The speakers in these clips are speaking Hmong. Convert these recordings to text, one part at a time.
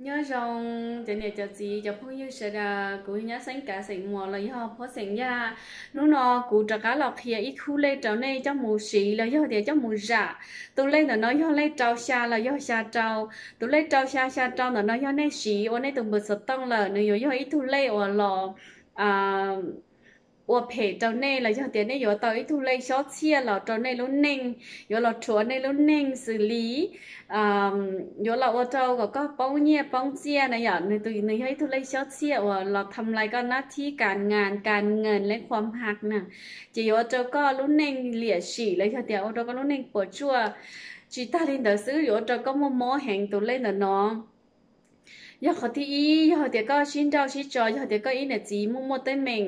Nyob zoo cov niam cov txiv cov phooj ywg sawv daws, kuv yog Nyab Xeeb Kav xeem Muas los yog Phuab xeem Yaj. Hnub no kuv rov qab los qhia ib khub lej rau nej coj mus siv los yog tias coj mus zam. Tus lej ntawm no yog lej rau xya los yog xya rau. Tus lej rau xya xya rau ntawm no yog nej siv ua nej tus npawb xov tooj lawm, nws yuav yog ib tug lej uas los ua phem rau nej los yog tias nej yuav tau ib tug lej xyob txhiaj los rau nej lub neej, yuav los rhuav nej lub neej xws li yuav los ua rau kom koj poob nyiaj poob txiaj na yom. Nws yog ib tug lej xyob txhiaj uas los tham lais koj nab thib kas ngas kas ngees lej khuam hak na, ces yuav ua rau koj lub neej liam sim los yog tias ua rau koj lub neej puas tsuaj. Tsis tag li ntawd xwb, yuav ua rau koj muaj mob heev tus lej ntawm no. Yog qhov thib ib, yog hais tias koj sib nrauj sib tso, yog tias koj ib niam txiv muaj muaj teeb meem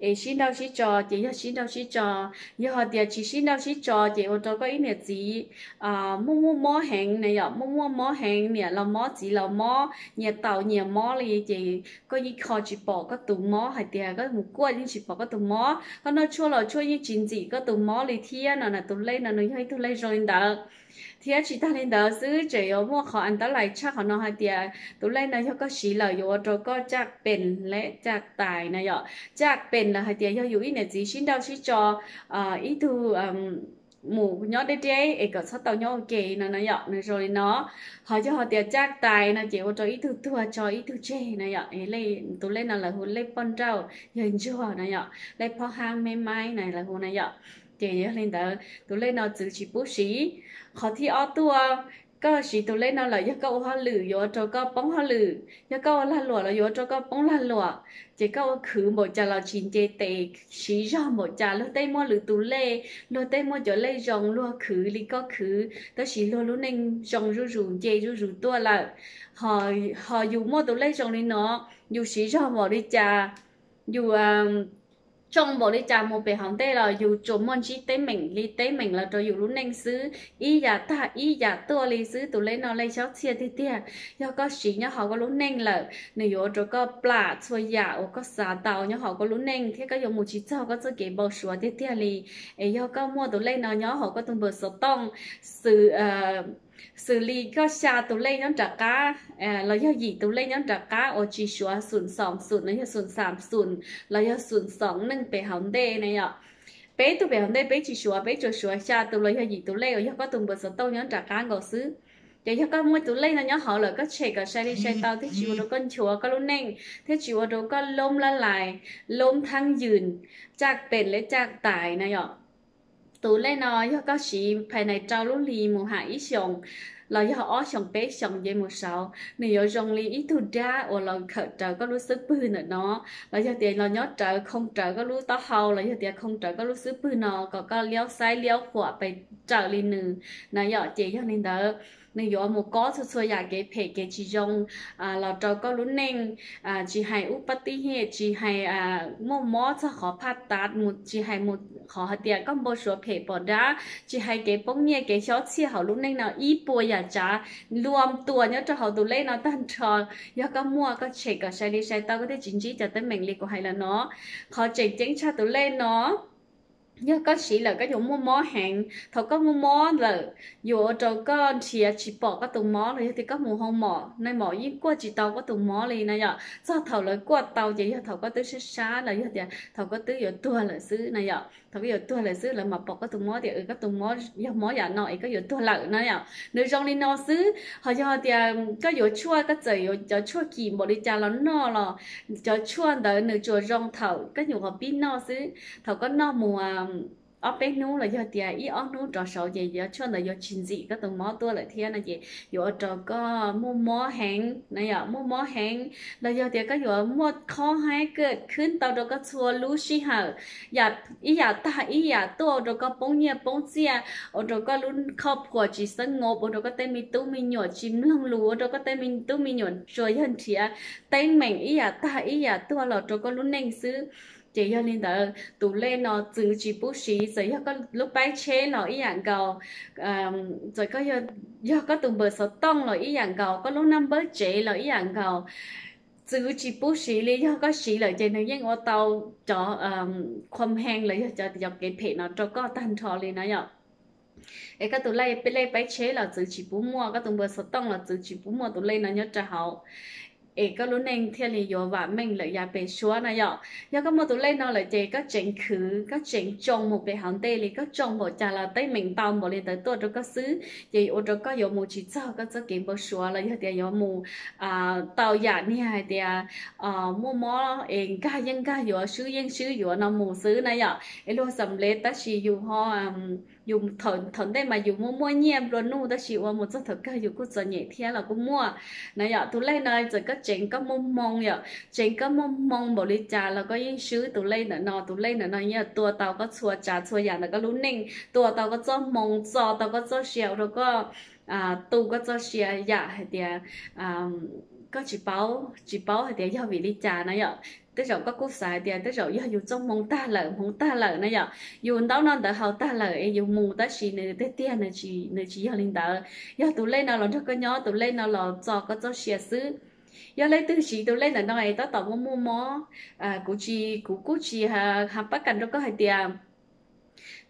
es sib nrauj sib tso ces yog sib nrauj sib tso. Yog hais tias tsis sib nrauj sib tso ces ua rau koj ib niam txiv muaj muaj mob heev na yom, muaj muaj mob heev, niam los mob txiv los mob, nyias taus nyias mob li ces koj yeej kho tsis pom koj tus mob, hais tias koj mus kuaj yeej tsis pom koj tus mob, koj noj tshuaj los tshuaj yeej tsis ntxim koj tus mob li thiab no na. Tus lej no nws yog ib tug lej zoo li ntawd. Thiab tsis tag li ntawd xwb, tseem yuav muaj qhov as tab lais tshaj qhov no hais tias tus lej no yog koj siv lawm yuav ua rau koj caj pes lej caj tais na yom. Caj pes lawm hais tias yog yus ib niam txiv sib nrauj sib tso, ib tug mus nyob deb deb es kom txhob tau nyob ua ke no na yom, nws zoo li no. Ho yog hais tias caj tais no ces ua rau ib tug tuag tso ib tug tseg na yom. Tus lej no lawv hu lej poj nrauj yawg ntsuag na yom, lej phob haab meb maib na lawv hu na yom. Ces yog li ntawd tus lej no txwv tsis pub siv. Qhov thib ob tuaj, koj siv tus lej no lawm yog koj ua hauj lwm yuav ua rau koj poob hauj lwm, yog koj ua lag luam los yuav ua rau koj poob lag luam. Ces koj ua khwv npaum cas los tsis nce tes, siv zog npaum cas, luag tej muaj lwm tus lej, luag tej muaj cov lej zoo, luag khwv li koj khwv, tab sis luag lub neej zoo zuj zus nce zuj zus tuaj lawm. Ho yus muaj tus lej zoo li no, yus siv zog npaum li cas, yus tsoo npaum li cas mus pem hauv ntej los yus tsuas muaj ntsib teeb meem li teeb meem los rau yus lub neej xwb, ib yam tag ib yam tuaj li xwb. Tus lej no lej xyob txhiaj tiag tiag, yog koj siv nyob hauv koj lub neej lawm nws yuav ua rau koj plam txhua yam uas koj xav tau nyob hauv koj lub neej thiab koj yuav mus tsis txog koj txoj kev npau suav tiag tiag li. Es yog koj muaj tus lej no nyob hauv koj tus npawb xov tooj, xws xws li koj xya tus lej nyob nram qab los yog yim tus lej nyob nram qab uas tsis suav xum xoom xum los yog xum xaam xum los yog xum xoom neej pem hauv ntej na yom. Peb tug pem hauv ntej peb tsis suav, peb tsuas suav xya tus los yog yim tus lej uas yog koj tus npawb xov tooj nyob nram qab nkaus xwb. Ces yog koj muaj tus lej no nyob hauv lawm koj tshem kom sai li sai tau thiaj tsis ua rau koj nchuav koj lub neej thiab tsis ua rau koj loob lab lais, loob thaab ywm, caj pes lej caj tais na yom. Tus lej no yog koj siv phais nais rau lub hli mus ham ib xyoos los yog ob xyoos peb xyoos nce mus saud, nws yuav zoo li ib tug dab uas los khawm rawv koj lub xub pwg ntawm no, los yog tias los nyob rawv khoo rawv koj lub taub hau los yog tias khoo rawv koj lub xub pwg no kom koj liab xaib liab qhuam pes tsawm li nws na yom. Ces yog li ntawd nws yuav mus kob txhua txhua yam kev phem kev tsis zoo los rau koj lub neej, tsis hais ub pab tib hiaj, tsis hais muaj mob txog qhov phaj tav mus, tsis hais mus qhov hais tias koj npau suav phem pom dab, tsis hais kev poob nyiaj kev xyob txhiaj hauv lub neej no ib puas yam tsav luag tua nyob rau hauv tus lej no tag nrho. Yog koj muaj koj tshem kom sai li sai tau koj thiaj tsis ntsib cov teeb meem li kuv hais lawm no. Qhov tseem ceeb tshaj tus lej no, yog koj siv lawm koj yuav muaj mob heev. Thaum koj muaj mob lawm yuav ua rau koj nrhiav tsis pom koj tus mob los yog tias koj mus hoo mom nai mom yeej kuaj tsis tau koj tus mob li na yom. Txog thaum lawv kuaj tau ces yog thaum koj twb sab sab los yog tias thaum koj twb yuav tuag lawm xwb na yom. Thaum koj yuav tuag lawm xwb lawv mam pom koj tus mob tias koj tus mob yog mob yam no es koj yuav tuag lawm na yom. Nws zoo li no xwb. Ho yog tias koj yuav tshuaj, koj txawm yuav cov tshuaj kim npaum li cas los noj los cov tshuaj ntawd nws tsuas zoo thaum koj nyuam qhuav pib noj xwb. Thaum koj noj mus ob peb hnub los yog tias ib ob hnub rov saud ces cov tshuaj ntawd yuav tsis ntxim koj tus mob tuaj lawm thiab no ces yuav ua rau koj muaj mob heev na yom, muaj mob heev. Los yog tias koj yuav muaj khob hab kawm khwb tau rau koj txhua lub sij hawm, ib yam tag ib yam tuaj ua rau koj poob nyiaj poob txiaj, ua rau koj lub khoj phuam tsis xeeb nkaus, ua rau koj tej me tub me nyuam tsis mloog lus, ua rau koj tej me tub me nyuam tsuas yog nrhiav teeb meem ib yam tag ib yam tuaj los rau koj lub neej xwb. Ces yog li ntawd tus lej no txwv tsis pub siv, txawm yog koj lub paib tsheb los ib yam nkaus, txawm yog koj tus npawb xov tooj los ib yam nkaus, koj lub naj npawb tsev los ib yam nkaus. Txwv tsis pub siv li, yog koj siv lawm ces nws yeej ua tau cov khuam heev los yog cov kev phem no rau koj tag nrho li na yom. Es koj tus lej, lej peb tsheb los txwv tsis pub muaj, koj tus npawb xov tooj los txwv tsis pub muaj tus lej no nyob rau hauv, es koj lub neej thiaj li yuav vam meej lawm yav pem suab na yom. Yog koj muaj tus lej no lawm ces koj tseem khwv, koj tseem tsoo mus pem hauv ntej li, koj tsoo npaum cas los teeb meem ntau npaum li ntawd tuaj rau koj xwb, ces ua rau koj yuav mus tsis txog koj txoj kev npau suav los yog tias yuav mus tau yam niag hais tias muaj mob es nkag yeej nkag yuav, swb yeej swb yuav no mus xwb na yom. Es luag xam lev tab sis yus ho, yus thaum ntej mas yus muaj muaj nyiaj nplua nuj tab sis ua mus txog thaum kawg yus kuj txom nyem thiab los kuj muaj na yom. Tus lej no txawm koj tseev koj muaj hmoo yom, tseev koj muaj hmoo npaum li cas los koj yeej swb tus lej ntawm no. Tus lej ntawm no yeej tua tau koj txhua tsav txhua yam ntawm koj lub neej, tua tau koj txoj hmoo, txo tau koj txoj sia, ua rau koj tu koj txoj sia yam hais tias koj tsis paub, tsis paub hais tias yog vim li cas na yom. Tej zaum koj kuj xav hais tias tej zaum yog yus txoj hmoo tag lawm, hmoov tag lawm na yom, yus ntaub no ntawv haus tag lawm es yus mus tab sis nws tiag tiag nws tsis yog li ntawd. Yog tus lej no los nrog koj nyob, tus lej no los txo koj txoj sia xwb. Yog leej twg siv tus lej ntawm no es tab tom muaj muaj mob, kuv tsis, kuv kuj tsis ha pab kam rau koj hais tias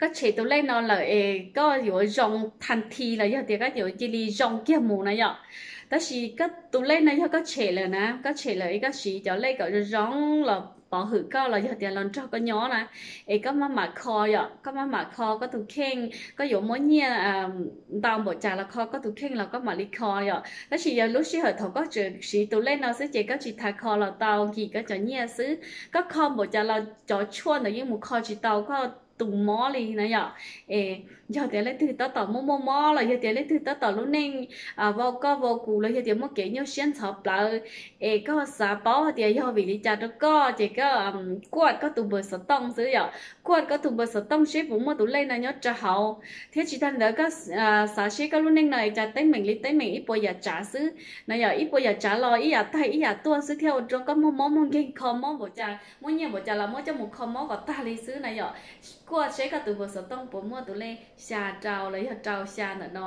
koj tshem tus lej no lawm es koj yuav zoo thaj thi los yog tias koj yuav cia li zoo kiag mus na yom. Tab sis tus lej no yog koj tshem lawm na, koj tshem lawm es koj siv cov lej kom zoo zoo los pov hwm koj los yog tias los nrog koj nyob na, es koj maj mam kho yom, koj maj mam kho koj tus kheej, koj yuav muab nyiaj ntau npaum cas los kho koj tus kheej los koj mam li kho yom. Tab sis yog lub sij hawm thaum koj tseem siv tus lej no xwb ces koj tsis tas kho los tau, nkim koj cov nyiaj xwb. Koj kho npaum cas los cov tshuaj ntawd yeej mus kho tsis tau koj tus mob li na yom. Es yog tias leej twg tab tom muaj muaj mob los yog tias leej twg tab tom lub neej vau koj vau kuv los yog tias muaj kev nyuaj siab ntxhov plawv, es koj xav paub hais tias yog vim li cas rau koj ces koj kuaj koj tus npawb xov tooj xwb yom. Kuaj koj tus npawb xov tooj seb puas muaj tus lej no nyob rau hauv. Thiab tsis tag ntawd koj xav seb koj lub neej no es cas teeb meem li teeb meem ib puas yam tsav xwb na yom, ib puas yam tsav los ib yam tag ib yam tuaj xwb thiaj ua rau koj muaj mob muaj nkeeg, kho mob npaum cas, muaj nyiaj npaum cas los muab coj mus kho mob kom tag li xwb na yom. Kuaj seb koj tus npawb xov tooj puas muaj tus lej xya rau los yog rau xya ntawm no.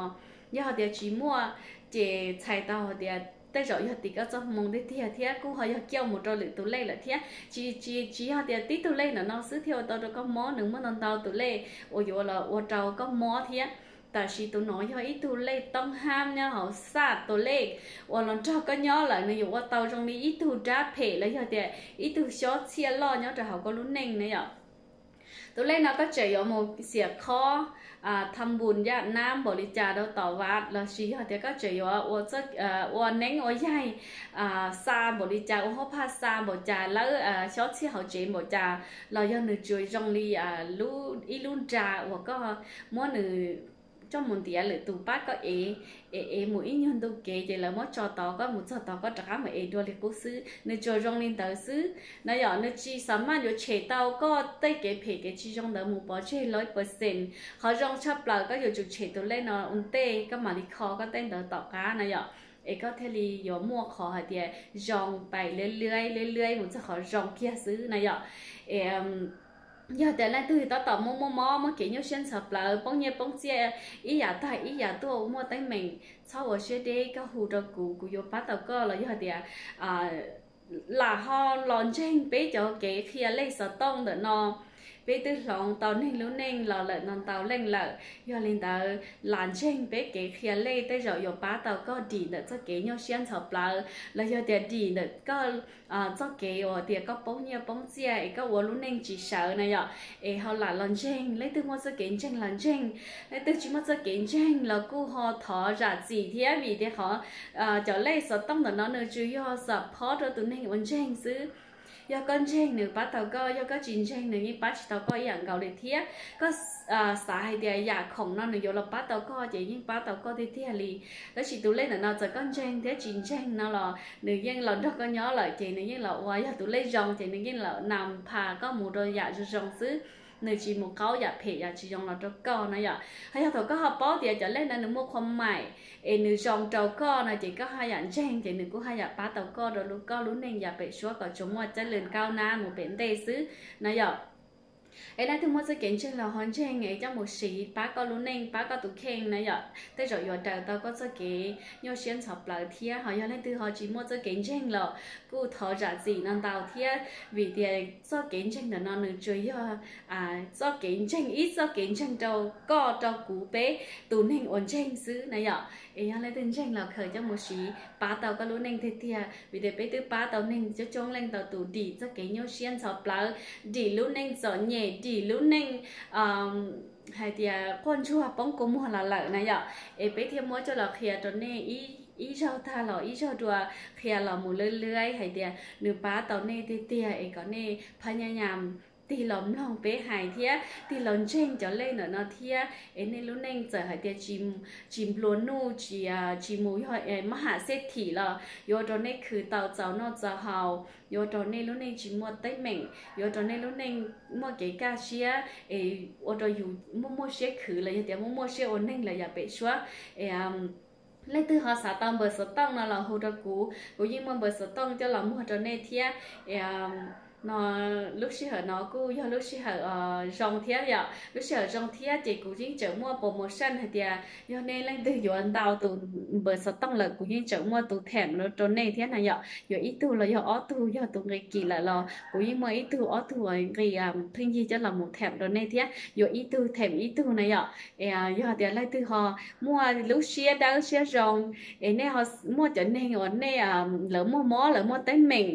Yog hais tias tsis muaj ces txhais tau hais tias tej zaum yog tim koj txoj hmoo tiag tiag thiab kuj ho yog coj mus rau lwm tus lej lawm thiab. Tsis, tsis, tsis yog tias tib tug lej ntawm no xwb thiaj ua tau rau koj mob, nws muaj ntau ntau tus lej uas yuav los ua rau koj mob thiab. Tab sis tus no yog ib tug lej toob hab nyob hauv xaj tus lej uas los nrog koj nyob lawm, nws yuav ua tau zoo li ib tug rab phem los yog tias ib tug xyob txhiaj loj nyob rau hauv koj lub neej na yom. Tus lej no koj tseem yuav mus xiam khob, tham npus yam nab npaum li cas rau tom vaj, los sis yog tias koj tseem yuav ua neeb ua yaig, xa npaum li cas, ua hauv phaj xa npaum cas, lawv xyob txhiaj hauv tsev npaum cas, los yog nws tsuas zoo li ib lub nra uas koj muab nws coj mus ntiav lwm tus pab koj ev, es ev mus ib nyuag ntu kev ces lawv muab tso tod, koj mus txog tod koj rov qab mus ev dua li qub xwb. Nws tsuas zoo li ntawd xwb na yom. Nws tsis xa maj yuav tshem tau koj tej kev phem kev tsis zoo ntawd mus pov tseg lawm percent. Qhov zoo tshaj plaws koj yuav tsum tshem tus lej no ua ntej koj mam li kho koj tej ntawd tom qab na yom, es koj thiaj li yuav muaj qhov hais tias zoo pais liab liab liab liab mus txog qhov zoo kiag xwb na yom. Es yog tias leej twg tab tom muaj muaj mob, muaj kev nyuaj siab ntxhov plawv, poob nyiaj poob txiaj, ib yam tag ib yam tuaj, muaj teeb meem, txhob ua siab deb, koj hu rau kuv, kuv yuav pab tau koj. Los yog tias lam ho los ntseeg peb cov kev qhia lej xov tooj ntawm no, peb twb hloov tau neeg lub neej los lawm no ntau leej lawm. Yog li ntawd lam ntseeg peb kev qhia lej tej zaum yuav pab tau koj dim ntawm txoj kev nyuaj siab ntxhov plawv, los yog tias dim ntawm koj txoj kev uas tias koj poob nyiaj poob txiaj es koj ua lub neej tsis sawv na yom. Es ho lam los ntseeg, leej twg muaj txoj kev ntseeg los ntseeg, leej twg tsis muaj txoj kev ntseeg los kuj ho thov zam txim thiab, vim tias qhov cov lej xov tooj ntawm no nws tsuas yog xam phob rau tus neeg uas ntseeg xwb. Yog koj ntseeg nws pab tau koj, yog koj tsis ntseeg nws yeej pab tsis tau koj ib yam nkaus li thiab. Koj xav hais tias yam khoom no nws yuav los pab tau koj ces yeej pab tau koj tiag tiag li. Tab sis tus lej ntawm no txawm koj ntseeg thiab tsis ntseeg no los nws yeej los nrog koj nyob lawm ces nws yeej los ua, yog tus lej zoo ces nws yeej los nam pha koj mus rau yam zoo zoo xwb. Nws tsis mus qaub yam phem yam tsis zoo los rau koj na yom. Ho yog thaum koj ho paub tias cov lej no nws muaj qhua maim es nws zoo rau koj no ces koj haj yam ntseeg ces nws kuj haj yam pab tau koj rau lub, koj lub neej yav pem suab kom tsuas muaj caj lwm kaub nab mus pem ntej xwb na yom. Es leej twg muaj txoj kev ntseeg los ho ntseeg es coj mus siv pab koj lub neej, pab koj tus kheej na yom. Tej zaum yuav daws tau koj txoj kev nyuaj siab ntxhov plawv thiab. Ho yog leej twg ho tsis muaj txoj kev ntseeg los kuj thov zam txim no ntau thiab, vim tias txoj kev ntseeg ntawm no nws tsuas yog txoj kev ntseeg, ib txoj kev ntseeg rau koj rau kuv peb tus neeg uas ntseeg xwb na yom. Es yog leej twg ntseeg los khaws coj mus siv pab tau koj lub neej tiag tiag, vim tias peb twb pab tau neeg coob coob leej ntau tus dim txoj kev nyuaj siab ntxhov plawv, dim lub neej txom nyem, dim lub neej hais tias quaj ntsuag poob kua muag los lawm na yom. Es peb thiaj muab coj los qhia rau nej ib zaug tag los ib zaug dua, qhia los mus lawv lawv hais tias nws pab tau nej tiag tiag es kom nej phab nyab nyam tig los mloog peb hais thiab tig los ntseeg cov lej ntawm no thiab es nej lub neej txawm hais tias tsis nplua nuj, tsis mus yog mab ham xej thim los yuav ua rau nej khwv tau txaus noj txaus haus, yuav ua rau nej lub neej tsis muaj teeb meem, yuav ua rau nej lub neej muaj kev kaj siab es ua rau yus muaj muaj siab khwv los yog tias muaj muaj siab ua neeg lawm yav pem suab. Leej twg ho xav tau npawb xov tooj no los hu rau kuv, kuv yeej muaj npawb xov tooj coj los muag rau nej thiab. No lub sij hawm no kuj yog lub sij hawm zoo thiab yom, lub sij hawm zoo thiab ces kuv yeej tseem muaj promotion hais tias yog nej leej twg yuav ntau tus npawb xov tooj lawm kuv yeej tseem muaj tus them rau nej thiab na yom. Yuav ib tug los yog ob tug, yog tus nqi kim lawm los kuv yeej muaj ib tug ob tug nqi pheej yig coj los mus them rau nej thiab, yuav ib tug them ib tug na yom. Yog tias leej twg ho muaj lub siab dawb siab zoo es nej ho muaj cov neeg uas nej lawv muaj mob lawv muaj teeb meem,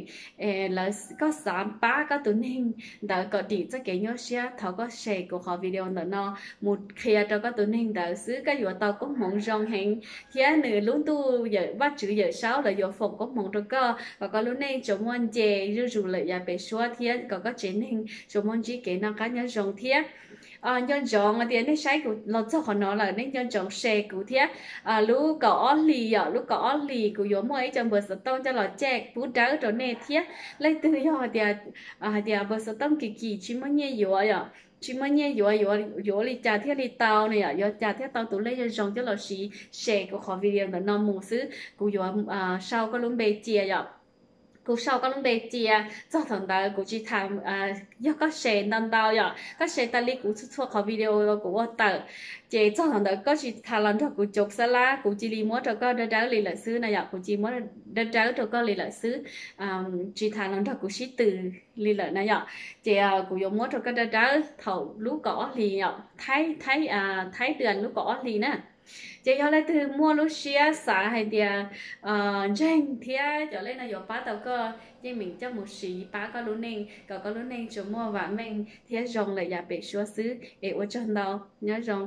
lawv, koj xav pab koj tus neeg ntawd kom dim txoj kev nyuaj siab, thov koj share kuv qhov video ntawm no mus qhia rau koj tus neeg ntawd xwb, koj yuav tau koob hmoov zoo heev thiab nws lub ntuj Vajtswv Yawm Saub lawv yuav foom koob hmoov rau koj kom koj lub neej tsuas muaj nce zuj zus lawm yav pem suab thiab kom koj tsev neeg tsuas muaj ntsib kev noj qab nyob zoo thiab. Nco ntsoov tias nej saib kuv los txog qhov no lawm nej nco ntsoov share kuv thiab. Lub kaum ob hlis yom, lub kaum ob hlis kuv yuav muaj ib co npawb xov tooj coj los caj pub dawb rau nej thiab. Leej twg yog tias hais tias npawb xov tooj kim kim tsis muaj nyiaj yuav yom, tsis muaj nyiaj yuav, yuav ua li cas thiaj li tau ne yom, yuav cas thiaj tau tus lej zoo zoo coj los siv, share kuv qhov video ntawm no mus xwb kuv yuav sau koj lub npe cia yom. Kuv sau koj lub npe cia, txog thaum ntawd kuv tsis tham, yog koj share ntau ntau yom, koj share tas li kuv txhua txhua qhov video kuv ua tawm, ces txog thaum ntawd koj tsis tham los nrog kuv coob xab lab kuv cia li muab rau koj dawb dawb li lawm xwb na yom, kuv cia li muab dawb dawb rau koj li lawm xwb, tsis tham los nrog kuv sib tw li lawm na yom. Ces kuv yuav muab rau koj dawb dawb thaum lub kaum ob hlis yom, thaib, thaib, thaib dua lub kaum ob hlis na. Ces yog leej twg muaj lub siab xav hais tias ntseeg thiab cov lej no yuav pab tau koj, yeej meem coj mus siv pab koj lub neej kom koj lub neej tsuas muaj vam meej thiab zoo lawm yav pem suab xwb es ua tsaug ntau, nyob zoo.